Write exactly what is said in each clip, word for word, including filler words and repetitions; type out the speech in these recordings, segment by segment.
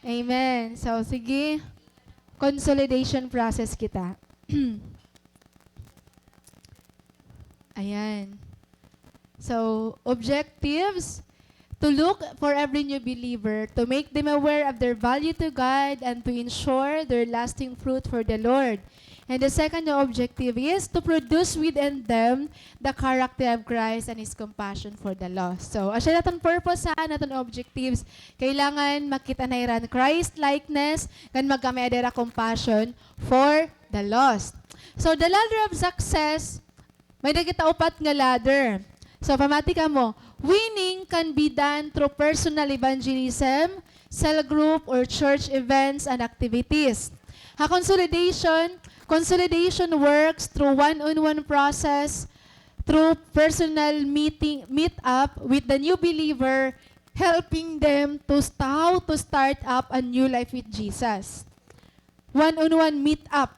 Amen. So, sige. Consolidation process kita. Ayan. So, objectives, to look for every new believer, to make them aware of their value to God, and to ensure their lasting fruit for the Lord. And the second objective is to produce within them the character of Christ and His compassion for the lost. So, asya an aton purpose, ha, an aton objectives. Kailangan makita na hira an Christ-likeness, ngan magkamay-ada hira compassion for the lost. So, the ladder of success, may-ada kita upat nga ladder. So, pamati kamo, winning can be done through personal evangelism, cell group, or church events and activities. Ha consolidation, consolidation works through one-on-one process, through personal meeting, meet up with the new believer, helping them to st-, how to start up a new life with Jesus. One-on-one meet up.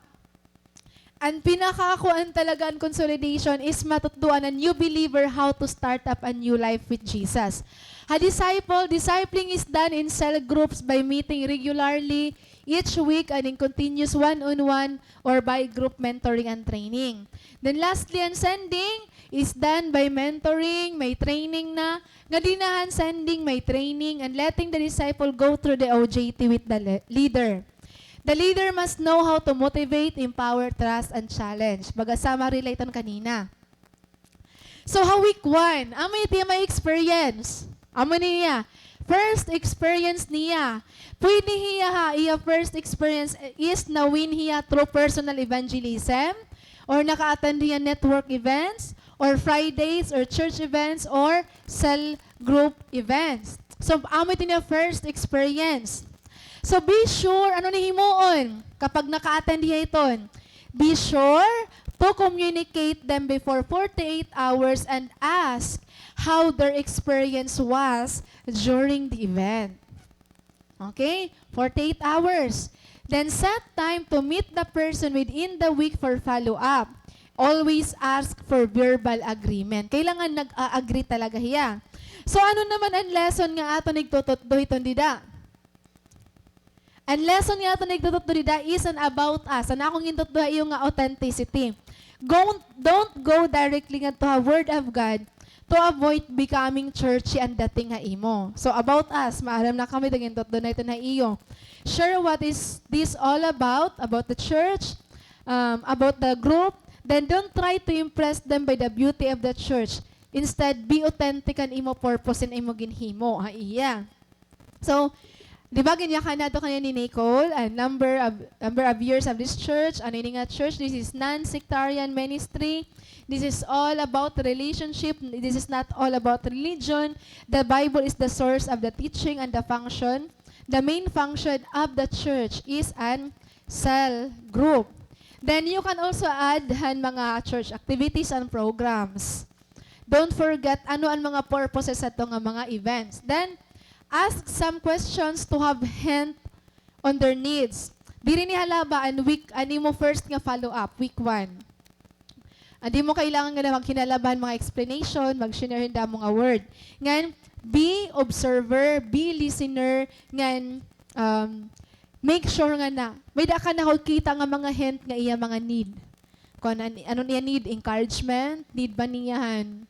An pinakakuan talaga an consolidation is matutdoan an new believer how to start up a new life with Jesus. Ha disciple, discipling is done in cell groups by meeting regularly each week and in continuous one-on-one or by group mentoring and training. Then lastly, an sending is done by mentoring, may training na, nga dida han sending, may training, and letting the disciple go through the O J T with the le-, leader. The leader must know how to motivate, empower, trust, and challenge. Baga summary la iton kanina. So, ha week one, amo it iya ma-experience. Amo niya. First experience niya. Pwede hiya ha, iya first experience is na-win hiya through personal evangelism, or naka-attend hiya network events, or Fridays, or church events, or cell group events. So, amo it iya first experience. So, be sure, ano an himuon kapag naka-attend hiya hiton? Be sure to communicate them before forty-eight hours and ask how their experience was during the event. Okay? Forty-eight hours. Then set time to meet the person within the week for follow-up. Always ask for verbal agreement. Kailangan nag-a-agree talaga hiya. So, ano naman an lesson nga aton igtututdo hiton dida? An lesson nga aton igtututdo dida is an about us. An akon gintutdo ha iyo nga authenticity. Go, don't go directly ngadto ha Word of God to avoid becoming churchy an dating ha imo. So, about us, maaram na kami, gintutdo na iton ha iyo. Share what is this all about, about the church, um, about the group. Then don't try to impress them by the beauty of the church. Instead, be authentic an imo purpose an imo ginhimo ha iya. So, di ba, ginyakan nato kaniya ni Nicole, an number of, number of years of this church, ano ini nga church, this is non-sectarian ministry. This is all about relationship. This is not all about religion. The Bible is the source of the teaching and the function. The main function of the church is an cell group. Then you can also add han mga church activities and programs. Don't forget ano an mga purposes hadto nga mga events. Then, ask some questions to have hint on their needs. Diri ni halaba an week, an imo first nga follow-up, week one. An di mo kailangan nga maghinalaba han mga explanation, mag-share hin damo nga word. Ngan, be observer, be listener, ngan, um, make sure nga na, may-ada ka nakukita nga mga hint nga iya mga need. Kon an-, ano niya need, encouragement, need ba niya han,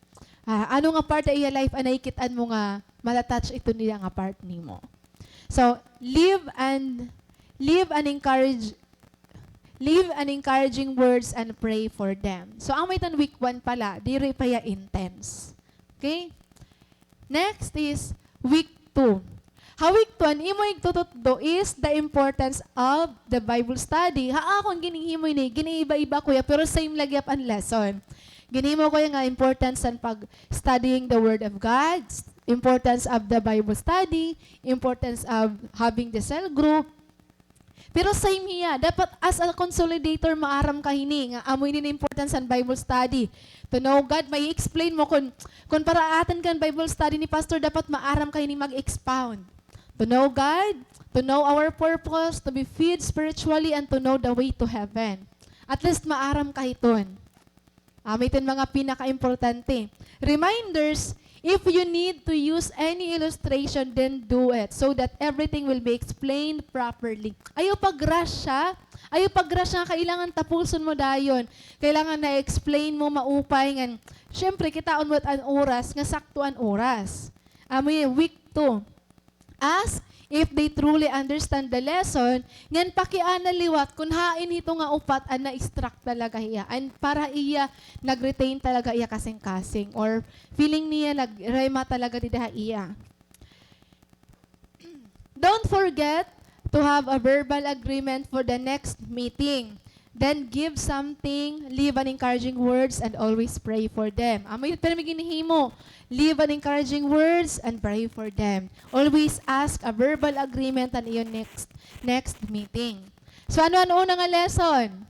ah, ano nga part ha iya life an nakikit-an mo nga mata-touch iton dida nga part nimo. So, live and, live and encourage, live an encouraging words and pray for them. So, amo iton week one pa la, diri pa hiya intense. Okay? Next is week two. Ha week two, an imo igtututdo is the importance of the Bible study. Ha akon ginhimo ini, gin-iiba-iba ko hiya, pero same la gihap an lesson. Ginhimo ko hiya nga importance han pag-studying the Word of God, importance of the Bible study, importance of having the cell group, Pero same hiya, dapat as a consolidator, maaram ka hini, nga amo ini an importance han Bible study. To know God, ma-explain mo kon, kon para attend ka han Bible study ni Pastor, dapat maaram ka hini mag-expound. To know God, to know our purpose, to be fed spiritually, and to know the way to heaven. At least maaram ka hiton. Amo iton mga pinakaimportante. Reminders, If you need to use any illustration, then do it so that everything will be explained properly. Ayaw pag-rush, ha? Ayaw pag-rush nga kailangan tapuson mo dayon. Kailangan na-explain mo maupay ngan. Siyempre, kitaon mo an oras, nga sakto an oras. Amo ini, week two. Ask if they truly understand the lesson, ngan pakiana liwat kon hain hito nga upat an na-extract talaga hiya, an para hiya nag-retain talaga hiya kasingkasing, or feeling niya nagrema talaga dida ha iya. Don't forget to have a verbal agreement for the next meeting. Then give something, leave an encouraging words, and always pray for them. Amo ini pirmi ginhimo. Leave an encouraging words and pray for them. Always ask a verbal agreement an iyo next, next meeting. So, ano an una nga lesson?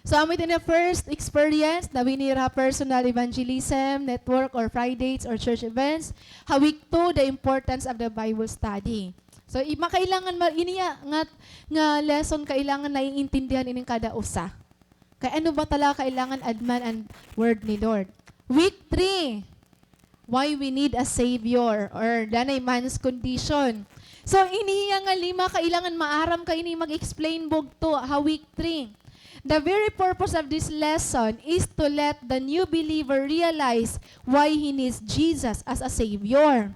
So, amo ini an first experience nawinhi ha personal evangelism network or Fridays or church events. Ha week two, the importance of the Bible study. So, i-, makailangan ma-, ini nga, nga, nga lesson, kailangan naiintindihan ini hin kada usa. Kay ano ba talaga kailangan adman an word ni Lord? Week three, why we need a Savior, or danay man's condition. So, ini hiya nga lima, kailangan maaram ka ini mag-explain bugto ha week three. The very purpose of this lesson is to let the new believer realize why he needs Jesus as a Savior.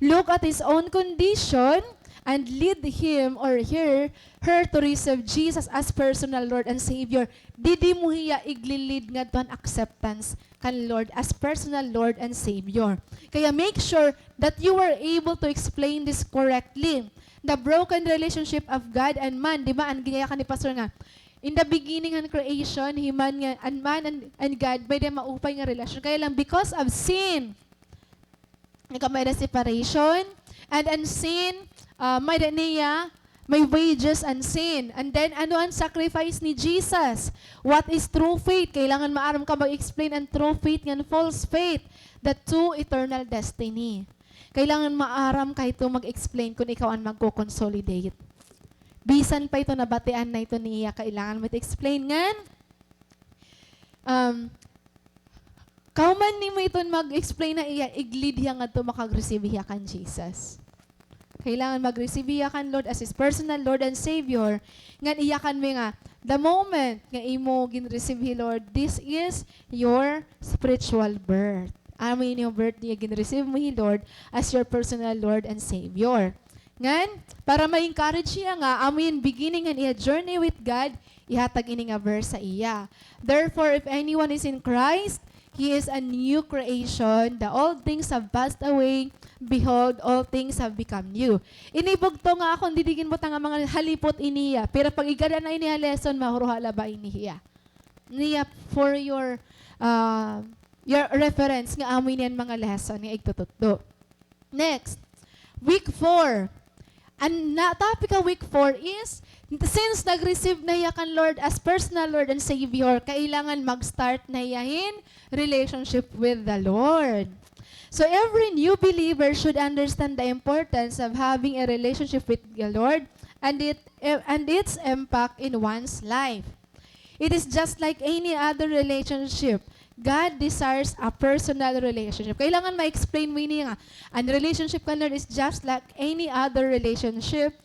Look at his own condition and lead him or her, her to receive Jesus as personal Lord and Savior. Didi mo hiya igli-lead ngadto han acceptance kan Lord as personal Lord and Savior. Kaya make sure that you were able to explain this correctly. The broken relationship of God and man, di ba? An ginyayakan ni Pastor nga, in the beginning han creation, hi man nga, an man and, and God, may-ada maupay nga relasyon. Kaya lang, because of sin, Ika may-ada separation, and an sin, ah, may-ada niya, may wages an sin. And then, ano an sacrifice ni Jesus? What is true faith? Kailangan maaram ka mag-explain an true faith ngan false faith, the two eternal destiny. Kailangan maaram ka hito mag-explain kon ikaw an magko-consolidate. Bisan pa ito nabatian na ito niya, kailangan mo ito explain ngan Um, kahuman nimo iton mag-explain na iya, igli-lead hiya ngadto makag-receive hiya kan Jesus. Kailangan mag-receive hiya kan Lord as his personal Lord and Savior. Ngan iyakan mo nga, the moment nga imo gin-receive hi Lord, this is your spiritual birth. Amo ini nga birth niya, gin-receive mo hi Lord as your personal Lord and Savior. Ngan, para ma-encourage hiya nga, amo ini beginning han iya journey with God, ihatag ini nga verse sa iya. Therefore, if anyone is in Christ, he is a new creation. The old things have passed away. Behold, all things have become new. Ini bugto nga akon didi ginbutang nga mga halipot ini hiya. Pero pag igada na ini ha lesson, mahuruha la ba ini hiya. Niya for your, ah, your reference nga amo ini an mga lesson nga igtututdo. Next, week four. An na-, topic ha week four is, since nag-receive na hiya kan Lord as personal Lord and Savior, kailangan mag-start na hiya hin relationship with the Lord. So every new believer should understand the importance of having a relationship with the Lord and it, and its impact in one's life. It is just like any other relationship. God desires a personal relationship. Kailangan ma-explain mo ini nga, an relationship kan Lord is just like any other relationship.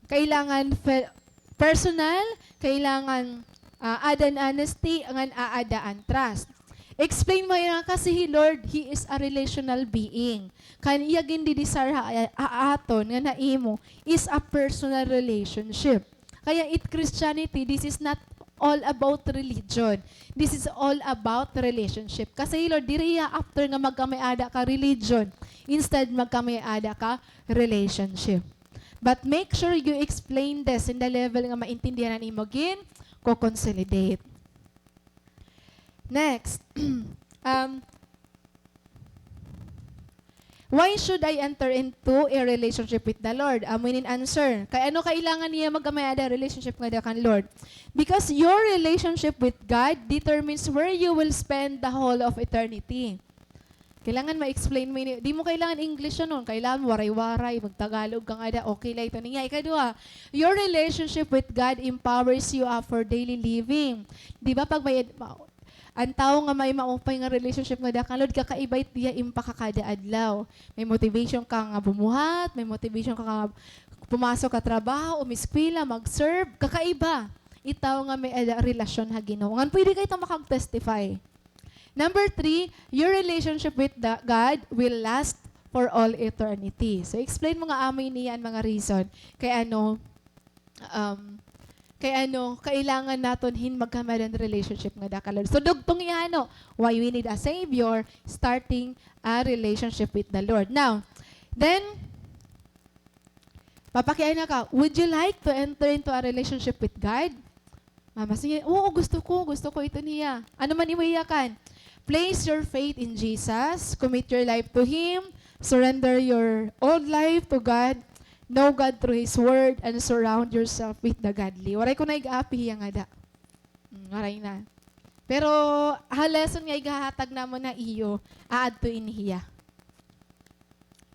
Kailangan fe-, personal, kailangan, ah, aada an honesty, ngan aada an trust. Explain mo ini nga, kasi hi Lord, He is a relational being. Kan iya gindi-desire ha, ha aton, ngan ha imo, is a personal relationship. Kaya it Christianity, this is not all about religion. This is all about relationship. Kasi hi Lord, diri hiya after nga magkamay-ada ka religion. Instead, magkamay-ada ka relationship. But make sure you explain this in the level nga maintindihan an imo gin-co-consolidate. Next, um, why should I enter into a relationship with the Lord? Amo ini an answer. Kay ano kailangan niya magkamay-ada relationship ngada kan Lord? Because your relationship with God determines where you will spend the whole of eternity. Kailangan ma-explain mo ini. Di mo kailangan English, ano, kailangan Waray-Waray, mag-Tagalog ka ngada, okay la ito. Niya, ikaduha, your relationship with God empowers you, ah, for daily living. Di ba, pag may ed-, ma-, An tawo nga may maupay nga relationship ngada kan Lord, kakaiba it iya impakakada adlaw. May motivation ka nga bumuhat, may motivation ka nga pumasok ha trabaho, umiskwela, mag-serve. Kakaiba it tawo nga may ada relasyon ha Ginoo. Ngan pwede kay ito makag-testify. Number three, your relationship with the, God will last for all eternity. So, explain mo nga amo ini an mga reason kay ano, um, kay ano, kailangan naton hin magkamay-ada hin relationship ngada kan Lord. So, dugtong hiya, no, why we need a Savior, starting a relationship with the Lord. Now, then, papakiana ka, "Would you like to enter into a relationship with God?" Mama, sige, "Oo, gusto ko, gusto ko ito niya." Ano man imo iyakan? Place your faith in Jesus, commit your life to Him, surrender your old life to God, know God through His Word, and surround yourself with the godly. Waray ko na ig-api hiya ngada. Mm, waray na. Pero ha lesson nga ighahatag namon ha iyo, aadto ini hiya.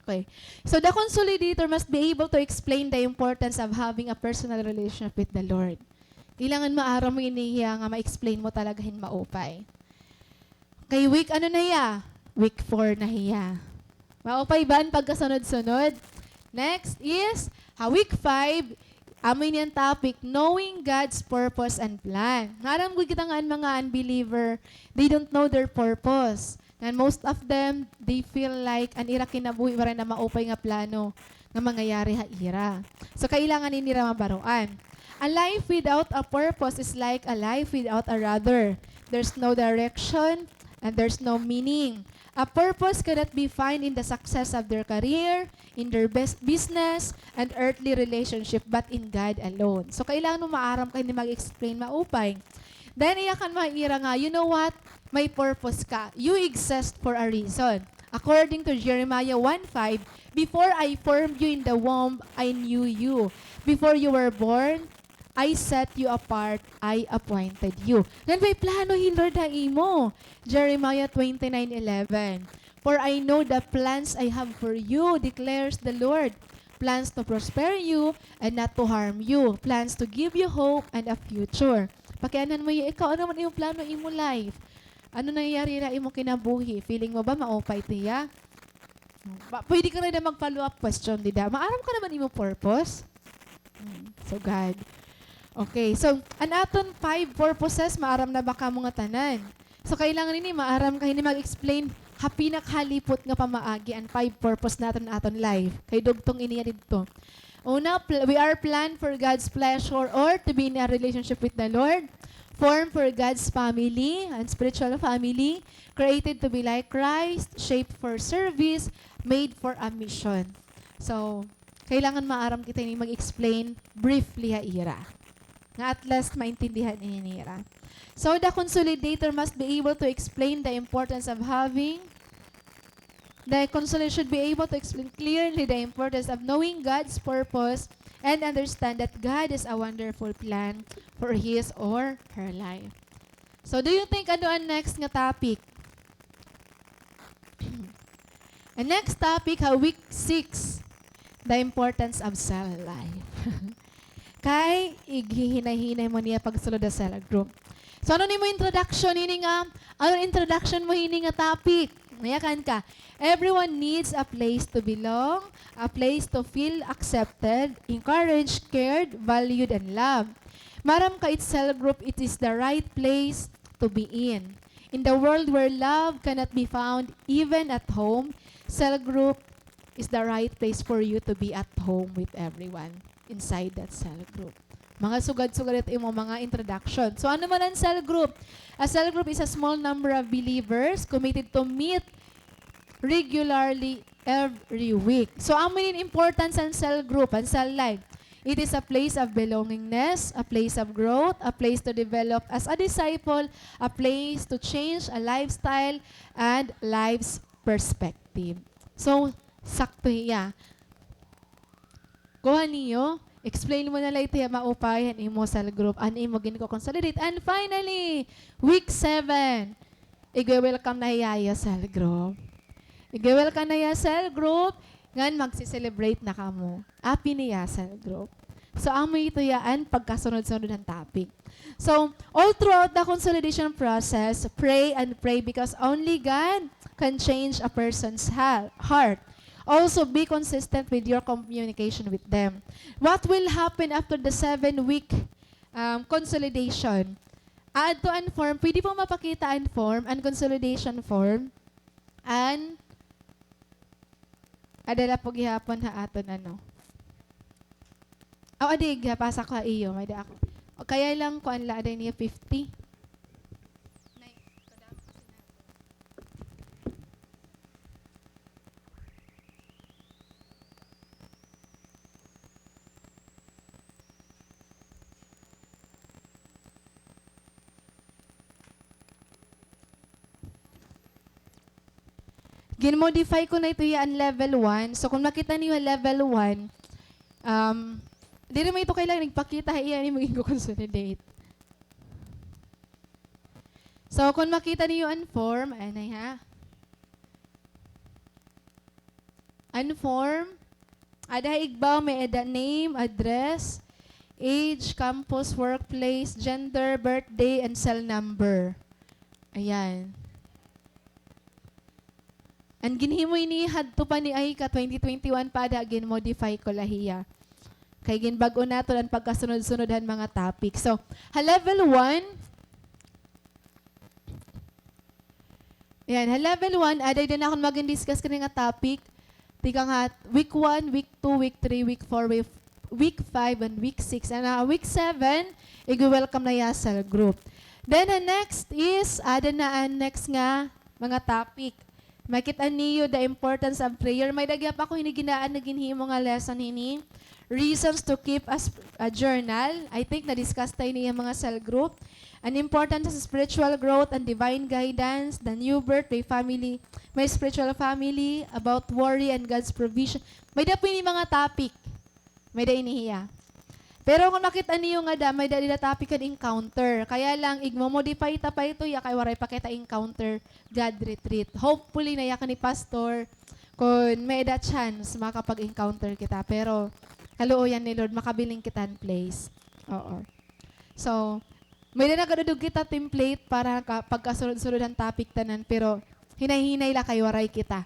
Okay. So, the consolidator must be able to explain the importance of having a personal relationship with the Lord. Kailangan maaram mo ini hiya nga ma-explain mo talaga hin maupay. Kay week ano na hiya? Week four na hiya. Maupay ba an pagkasunod-sunod? Next is, ha week five, amo ini an topic, knowing God's purpose and plan. Maaram gud kita nga an mga unbeliever, they don't know their purpose. Ngan most of them, they feel like an ira kinabuhi waray na maupay nga plano nga mangyayari ha ira. So, kailangan ini ira mabaroan. A life without a purpose is like a life without a rudder. There's no direction and there's no meaning. A purpose cannot be found in the success of their career, in their bes-, business, and earthly relationship, but in God alone. So, kailangan mo maaram ka, hindi mag-explain maupay. Then, iyakan mo ha ira nga, you know what? May purpose ka. You exist for a reason. According to Jeremiah one five, "Before I formed you in the womb, I knew you. Before you were born, I set you apart, I appointed you." Ngan may plano hi Lord ha imo. Jeremiah twenty-nine eleven, "For I know the plans I have for you, declares the Lord. Plans to prosper you and not to harm you. Plans to give you hope and a future." Pakianhan mo hiya, ikaw, ano man imo plano, imo life? Ano nangyayari ha imo kinabuhi? Feeling mo ba maupay ito hiya? Ba, pwede ka na magpa-follow up question dida. Maaram ka naman imo purpose. Hmm, so God. Okay, so an aton five purposes, maaram na ba kamo nga tanan? So kailangan ini maaram ka, hini mag-explain ha pinakahalipot nga pamaagi an five purpose naton ha aton life. Kay dugtong ini didto. Una, pl-, we are planned for God's pleasure or to be in a relationship with the Lord. Formed for God's family, an spiritual family. Created to be like Christ, shaped for service, made for a mission. So, kailangan maaram kita ini mag-explain briefly ha ira. Nga at least maintindihan ini nira. So, the consolidator must be able to explain the importance of having The consoler should be able to explain clearly the importance of knowing God's purpose and understand that God has a wonderful plan for his or her life. So, do you think ano an next nga topic? An next topic ha week six, the importance of cell life. Kay ighihinay-hinay mo niya pagsulod ha cell group. So, ano nimo introduction hini nga, ano introduction mo hini nga topic? Nayakan ka. Everyone needs a place to belong, a place to feel accepted, encouraged, cared, valued, and loved. Maaram ka, it cell group, it is the right place to be in. In the world where love cannot be found even at home, cell group is the right place for you to be at home with everyone inside that cell group. Mga sugad-sugad it imo mga introduction. So, ano man an cell group? A cell group is a small number of believers committed to meet regularly every week. So, amo ini an importance an cell group, an cell life. It is a place of belongingness, a place of growth, a place to develop as a disciple, a place to change a lifestyle and life's perspective. So, sakto hiya. Kuha niyo, explain mo na la ito hiya maupay, an imo cell group, an imo ginko-consolidate. And finally, week seven, igwe-welcome na hiya ha cell group. Igwe-welcome na hiya ha cell group, ngan magse-celebrate na kamo. Happy niya cell group. So, amo ito ya an pagkasunod-sunod han topic. So, all throughout the consolidation process, pray and pray because only God can change a person's ha-, heart. Also, be consistent with your communication with them. What will happen after the seven-week, um, consolidation? Aadto an form. Pwede po mapakita an form, an consolidation form. An, ada la po gihapon ha aton ano. Aw, adi, gihapasa ko ha iyo. May-ada ako. O, kaya lang, kuan la, ada niya fifty. Gin-modify ko na ito iya an level one. So, kung makita niyo level one, um, diri man ito kailangan igpakita ha iya, ini magin consolidate. So, kung makita niyo an form, anay ha. An form, ada ha igbaw may-ada name, address, age, campus, workplace, gender, birthday, and cell number. Ayan. An ginhimo ini hadto pa ni Aika, twenty twenty-one pa ada, gin-modify ko la hiya. Kay ginbag-o naton an pagkasunod-sunod han mga topic. So, ha level one, Ayan, ha level one, aday din akon magin-discuss kani nga topic. Tikang ha week one, week two, week three, week four, week, week five, and week six. And, ah, week seven, igwe-welcome na ya cell group. Then, ha next is, ada na an next nga mga topic. Makit-an niyo the importance of prayer. May-ada gihap ako hini gin-aano nga ginhimo nga lesson hini. Reasons to keep a sp-, a journal. I think na-discuss ta ini ha mga cell group. An importance of spiritual growth and divine guidance, the new birth, may family, may spiritual family, about worry and God's provision. May-ada po ini mga topic. May-ada ini hiya. Pero kung makit-an niyo ngada, may-ada dida topic kan encounter. Kaya lang, igmo-modify ta pa ito, ya kay waray pa kita encounter God retreat. Hopefully, na ya kan ni Pastor, kung may-ada chance, makapag-encounter kita. Pero, kaluoyan ni Lord, makabiling kita hin place. Oo. So, may-ada na kadudog kita template para ka-, pagkasunod-sunod han topic tanan, pero hinay-hinay la kay waray kita.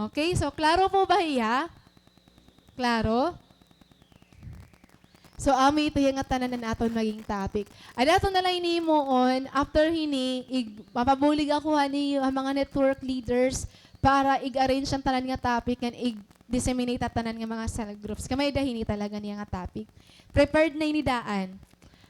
Okay, so klaro po ba hiya? Klaro? So, amo ito hiya nga tanan an aton maging topic. An aton na la ini himuon, after hini, ig-, mapabulig ako ha niyo, ha mga network leaders, para ig-arrange an tanan nga topic ngan ig-disseminate ha tanan nga mga cell groups. Kay may-ada hini talaga niya nga topic. Prepared na ini daan.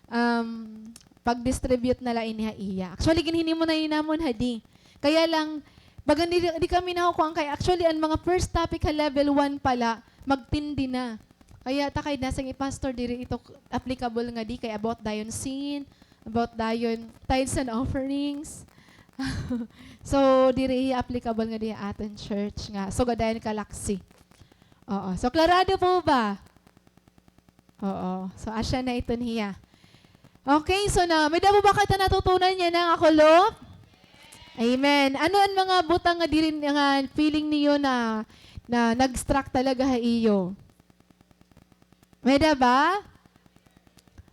Um, pag-distribute na la ini ha iya. Actually, ginhinimo na ini namon hadi. Kaya lang, bagan di, di kami nakukuan kay actually, an mga first topic ha level one pa la, magtindi na. Kaya ta kay nasiring hi Pastor, diri ito applicable ngadi kay about dayon sin, about dayon tithes and offerings. So, diri hiya applicable ngadi ha aton church nga sugad dayon kalaksi. Oo. So, klarado po ba? Oo. So, asya na iton hiya. Okay, so na, may-ada po ba kita natutunan yana nga kulop? Amen. Ano an mga butang nga diri, nga feeling niyo na, na nag-struck talaga ha iyo? May-ada ba?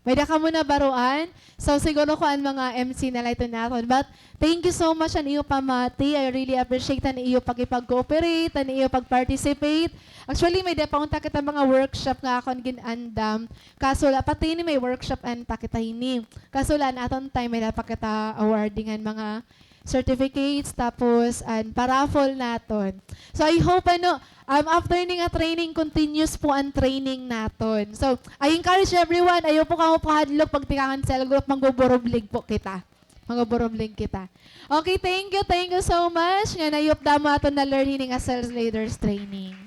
May-ada kamo nabaroan? So, siguro kuan mga M C na la iton aton. But, thank you so much an iyo pamati. I really appreciate an iyo pakipag-cooperate, an iyo pag-participate. Actually, may-ada pa unta kita mga workshop nga akon gin-andam. Kaso la, pati ini may workshop unta kita hini. Kaso la, an aton time, may-ada pa kita awarding an mga certificates, tapos an pa-raffle naton. So, I hope, ano, um, after ini nga training, continuous po an training naton. So, I encourage everyone, ayaw po kamo pahadlok pagtikang han cell group, magbuburublig po kita. Magbuburublig kita. Okay, thank you, thank you so much. Nga nayupda mo aton na-learn hini nga cell leaders training.